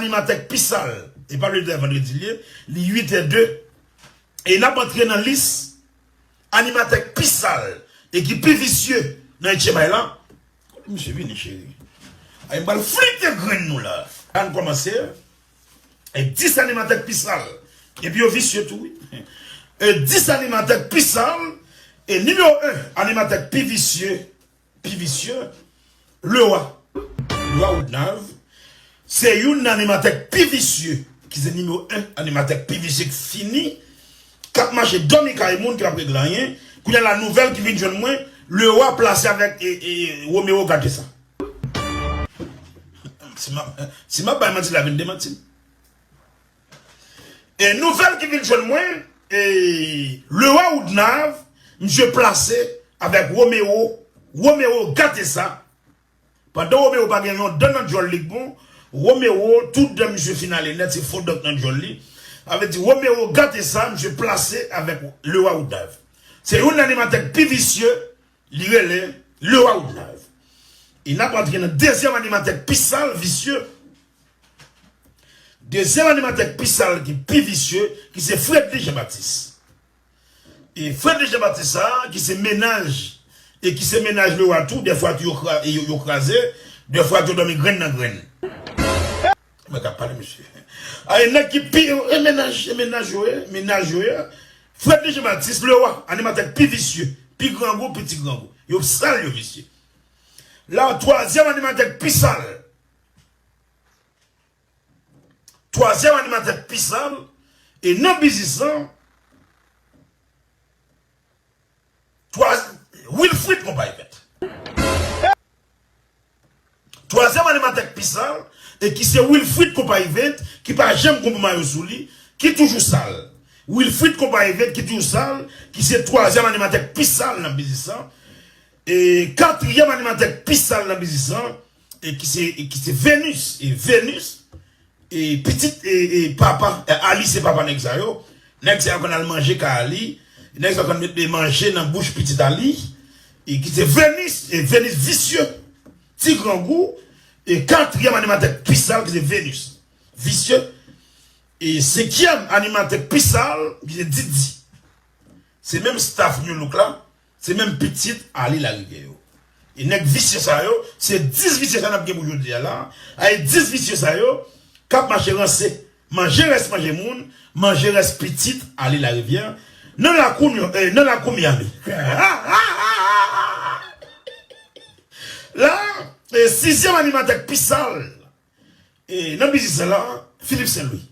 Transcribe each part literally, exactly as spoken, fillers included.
animatè k pi sal, e pa lè vandredi l ye, li uit è de. E n ap antre nan lis animatè k pi sal e ki pi visye nan H M I la. Kote misye vini, cheri? Ay, m pral flite grenn nou la. Ann kòmanse. E dis animatè k pi sal. Epi yo visye tou, wi. E dis animatè k pi sal. E nimewo en animatè k pi visye, pi visye, Lewa. Lewa Woodnav. Se youn nan animatè k pi visye, ki se nimewo en animatè k pi visye, k fini, k ap mache dòmi kay moun, ki p ap regle anyen. Kounye a la, nouvèl ki vin jwenn mwen, Lewa plase avèk, e, e, Romeo, gade sa. Si m ap, si m ap bay manti, la vin demanti m. E nouvèl ki vin jwenn mwen, e, Lewa Woodnav, misye plase avèk Romeo. Romeo, gate sa. Pandan Romeo pa gen yon dan nan djòl li k bon, Romeo, tout dan misye fin ale nèt, se fo dòk nan djòl li. Sa vle di, Romeo, gate sa, misye plase avèk Lewa Woodnav. Se youn nan animatè k pi visye, li rele Lewa Woodnav. E n ap antre nan dezyèm animatè k pi sal, visye. Dezyèm animatè k pi sal, ki pi visye, ki se Fredly Jean Baptiste. E Fredly Jean Baptiste sa, ki se mennaj, e ki se mennaj Lewa tou, dèfwa tou yo kra-, yo, yo kraze, dèfwa tou yo dòmi grenn nan grenn. Mwen k ap pale, mesye. A, e nèg ki pi, e mennaj, e mennaj yo ye, mennaj yo ye. Fredly Jean Baptiste, Lewa, animatè k pi visye, pi grangou, pi ti grangou. Yo sal, yo visye. La, twazyèm animatè k pi sal. Twazyèm animatè k pi sal, e nan biznis lan, twa-, Wilfrid Konpayvèt. Twazyèm animatè k pi sal, e ki se Wilfrid Konpayvèt, ki pa janm konprann mayo sou li, ki toujou sal. Wilfrid Konpayvèt, ki toujou sal, ki se twazyèm animatè k pi sal nan biznis lan. E katriyèm animatè k pi sal nan biznis lan, e ki se, e ki se Venus. E Venus, e pitit, e, e papa, e Ali se papa nèg sa yo. Nèg sa yo konn al manje kay Ali. Nèg sa yo konn met manje nan bouch pitit Ali. E ki se Venus, e Venus visye. Ti grangou, e katriyèm animatè k pi sal ki se Venus. Visye. E senkyèm animatè k pi sal ki se Didi. Se menm staff New Look la, se menm pitit Ali Larivière yo. E nèg visye sa yo, se dis visye sa n ap gen pou jodi a la. A, e dis visye sa yo k ap mache ranse, manje rès manje moun, manje rès pitit Ali Larivière nan lakou, eh, nan lakou Miami. La, e sizyèm animatè k pi sal, e nan biznis la, Philippe Saint-Louis.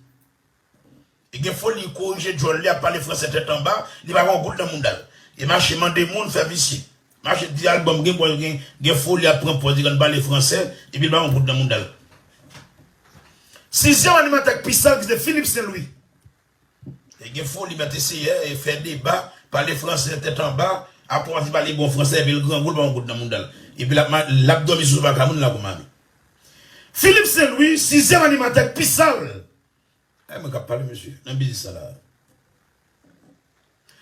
Li gen foli korije djòl li, ap pale fransè tèt anba, li pa gen yon goud nan mouda l. E mache mande moun fè visye. Mache di albòm gen, gen, gen foli ap pran pòz li konn pale fransè, epi li pa gen yon goud nan mouda l. Sizyèm animatè k pi sal ki se Philippe Saint-Louis. Li gen foli mèt eseyè, e fè deba, pale fransè tèt anba, ap kòmanse pale bon fransè, epi l grangou, li pa gen yon goud nan mouda l. Epi l ap ma-, l ap dòmi sou sofa kay moun lakou Miami. Philippe Saint-Louis, sizyèm animatè k pi sal. E mwen k ap pale, mesye, nan biznis sa la.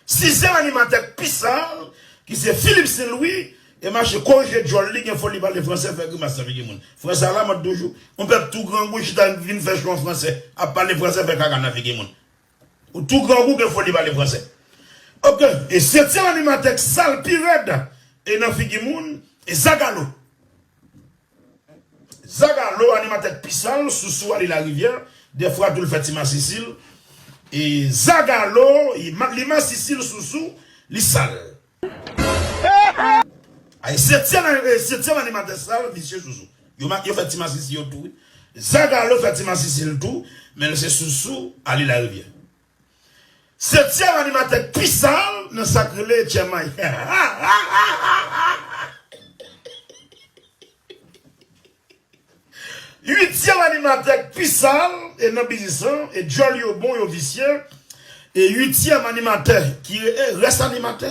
Sizyèm animatè k pi sal, ki se Philippe Saint-Louis, e mache korije djòl li, gen foli pale fransè, fè grimas nan figi moun. Fransè a lamòd toujou. Yon pèp tou grangou chita vin fè cho an fransè, ap pale fransè, fè kaka nan figi moun. Ou tou grangou, gen foli pale fransè. Oke, e setyèm animatè k sal pi rèd, e nan figi moun, e Zagalo. Zagalo, animatè k pi sal, sousou Ali Larivière, dèfwa tou l fè ti masisi l. E Zagalo, li ma-, li masisi l sousou, li sal. Ay, setyèm, eh, setyèm animatè sal, visye sousou. Yo ma-, yo fè ti masisi yo tou, wi. Zagalo fè ti masisi l tou, men l se sousou Ali Larivière. Setyèm animatè k pi sal nan sa k rele H M I. Uityèm animatè k pi sal, e nan biznis lan, e djòl yo bon, yo visye. E uityèm animatè ki re-, e rès animatè.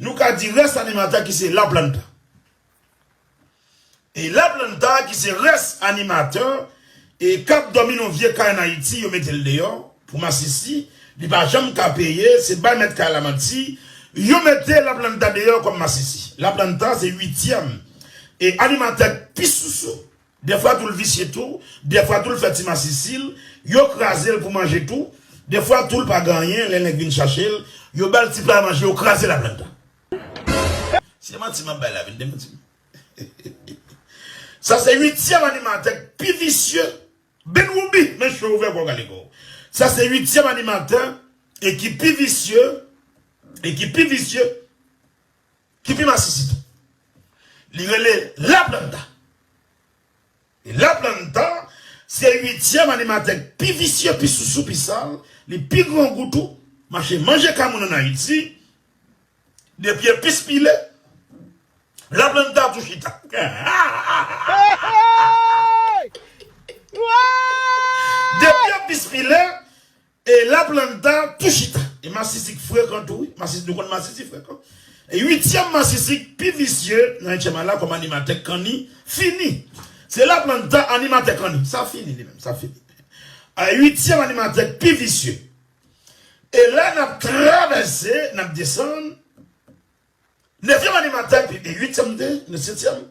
Nou ka di rès animatè ki se Laplanta. E Laplanta ki se rès animatè, e k ap dòmi nan yon vye kay ann Ayiti, yo mete l deyò pou masisi, li pa janm ka peye, se bay mèt kay la manti, yo mete Laplanta deyò kòm masisi. Laplanta se uityèm, e animatè k pi sousou Dèfwa tou l visye tou, dèfwa tou l fè ti masisi l, yo kraze l pou manje tou, dèfwa tou l pa gen anyen, lè nèg vin chache l, yo ba l ti pla manje, yo kraze laplanta. Se manti m ap bay la, vin demanti m. Sa se uityèm animatè k pi visye. Ben Woubi, men cho ouvè kò w gade kò w. Sa se uityèm animatè e ki pi visye, e ki pi visye, ki pi masisi tou. Li rele Laplanta. E Laplanta se uityèm animatè k pi visye, pi sousou, pi sal, li pi grangou tou, mache manje kay moun ann Ayiti, depi epis pile, Laplanta tou chita. Depi epis pile, e Laplanta tou chita. E masisi k frekan tou, wi. Masisi, nou konn masisi frekan. E uityèm masisi k pi visye nan uityèm la kòm animatè kanni fini. Se Laplanta animatè kanni. Sa fini li menm, sa fini. A uityèm animatè k pi visye. E la n ap travèse, n ap desann. Nevyèm animatè, pi, e, uityèm de, nan setyèm.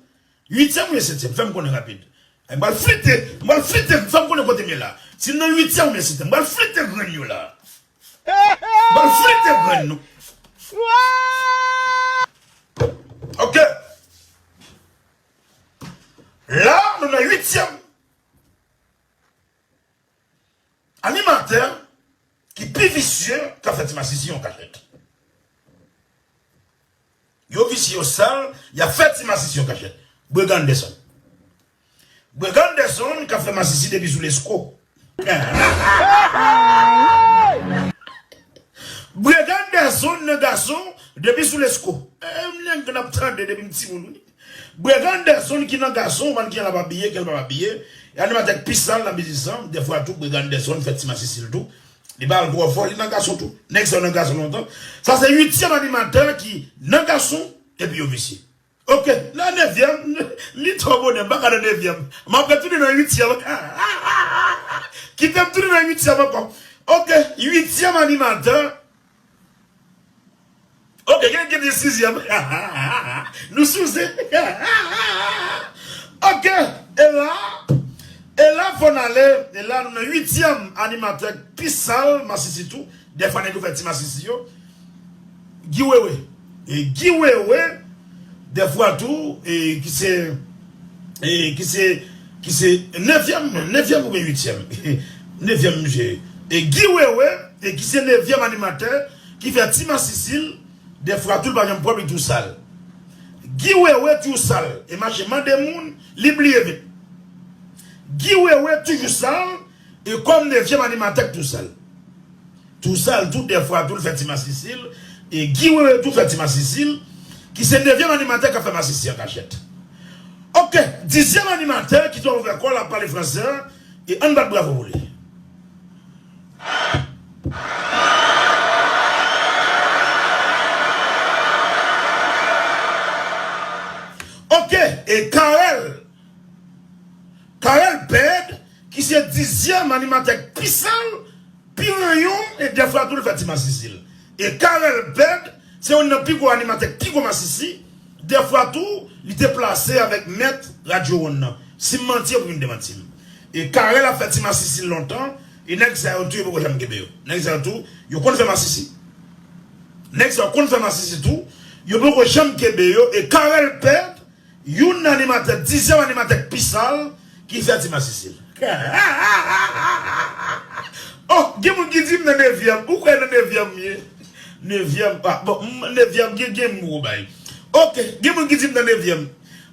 Uityèm oubyen setyèm, fè m konnen rapid. Ay, m pral flite, m pral flite, fè m konnen kote m ye la. Si m nan uityèm oubyen setyèm, m pral flite grenn yo la. M pral flite grenn nou. Ok. La, nou nan uityèm. Animatè ki pi visye k ap fè ti masisi an kachèt. Yo visye, yo sal, y ap fè ti masisi an kachèt. Bregandèson. Bregandèson k ap fè masisi depi sou Lesko. Bregandèson nan gason depi sou Lesko. E, m nèg n ap tande depi m timoun, wi. Bregandèson ki nan gason, ou konn ki jan l ap abiye, ki jan l p ap abiye. E animatè k pi sal nan biznis lan, dèfwa tou, Bregandèson fè ti masisi l tou. Li pa al twò fò, li nan gason tou. Nèg sa yo nan gason lontan. Sa se uityèm animatè ki nan gason, epi yo visye. Ok, nan nevyèm, li twò bonè, m pa ka nan nevyèm. M ap retounen nan uityèm. Kite m tounen nan uityèm ankò. Ok, uityèm animatè. Ok, gen, gen de sizyèm. Nou sou zen. Ok, e la, e la fò n ale, e la nou nan uityèm animatè pi sal, masisi tou. Dèfwa nèg yo fè ti masisi yo. Guy Wewe. E Guy Wewe, dèfwa tou, e ki se, e ki se, ki se nevyèm, nevyèm oubyen uityèm. Nevyèm, misye. E Guy Wewe, e ki se nevyèm animatè, ki fè ti masisi l, dèfwa tou l pa janm pwòp, li tou sal. Guy Wewe tou sal, e mache mande moun, li bliye vit. Guy Wewe toujou sal, e kòm nevyèm animatè k tou sal. Tou sal, tou dèfwa tou l fè ti masisi l, e Guy Wewe tou fè ti masisi l, ki se nevyèm animatè k ap fè masisi an kachèt. Ok, dizyèm animatè ki twò ouvè kò l ap pale fransè, e ann bat bravo pou li. Ok, e Carel, Carel Ped, ki se dizyèm animatè k pi sal, pi ranyon, e dèfwa tou l fè ti masisi l. E Carel Ped, se youn nan pi gwo animatè k pi gwo masisi, dèfwa tou, li te plase avèk mèt radyo wonn nan. Si m manti, yo pou vin demanti m. E Carel ap fè ti masisi l lontan, e nèg sa yo tou, yo poko janm kenbe yo. Nèg sa yo tou, yo konn fè masisi. Nèg sa yo konn fè masisi tou, yo poko janm kenbe yo, e Carel Ped, youn nan animatè, dizyèm animatè k pi sal, ki fè ti masisi l. Oh, gen moun ki di m nan nevyèm. Ou kwè nan nevyèm m ye? Nevyèm, ah, bon, m, nevyèm, gen, gen m gwo bay. Ok, gen moun ki di m nan nevyèm.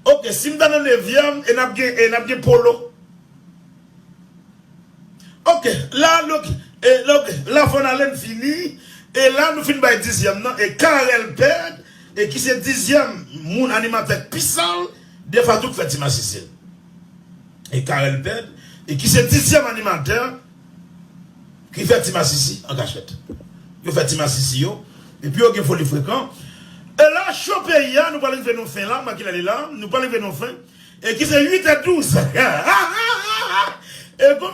Ok, si m ta nan nevyèm, e n ap gen, e n ap gen Polo. Ok, la, donk, e, donk, la fò n ale n fini, e la nou fin bay dizyèm nan, e Carel Ped, e ki se dizyèm moun animatè k pi sal, dèfwa tou k fè ti masisi l. E Carel Ped, e ki se dizyèm animatè ki fè ti masisi an kachèt. Yo fè ti masisi yo, epi yo gen foli frekan. E la, cho peyi a, nou pral rive nan fen la, m a kilè li la, nou pral rive nan fen. E ki se uit è douz. E gon